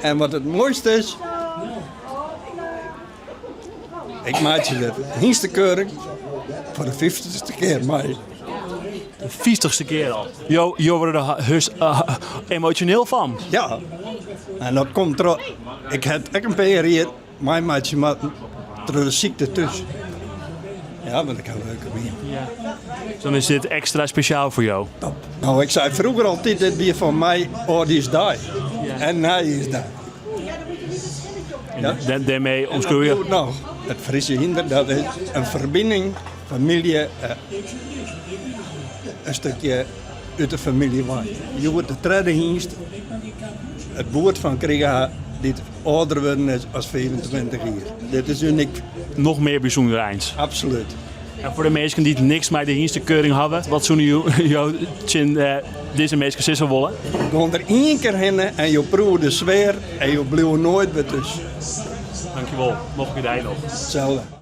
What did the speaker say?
En wat it moaiste is, ik meitsje de hynstekeuring foar de fyftichste kear mei. De fyftichste kear al. Jo, jo wurde der heus emosjoneel fan. Ja, en dat komt troch, ik ha ek in pear jier meimeitsje moatten troch de sykte thús. Ja, want ik ha leukemie. Ja. Dus dan is dit ekstra spesjaal foar jo? Top. No, ik sei froeger altyd, dit wie foar my âldjiersdei en nijjiersdei. Ja. Dêrmee omskriuwe je? Noch, it Friese hynder, dat is in ferbining, famylje, in stikje út de famylje wei. Hjoed de tredde hynst, it boerd fan krige ha dy't âlder wurden is as 25 jier. Dit is unyk. Noch mear bysûnder eins. Absolút. En foar de minsken dy't niks mei de hynstekeuring hawwe, wat soene jo tsjin dizze minsken sizze wolle? Gean der ien kear hinne en jo proeve de sfear en jo bliuwe noait wer thús. Dankjewol. Noflike dei noch. Itselde.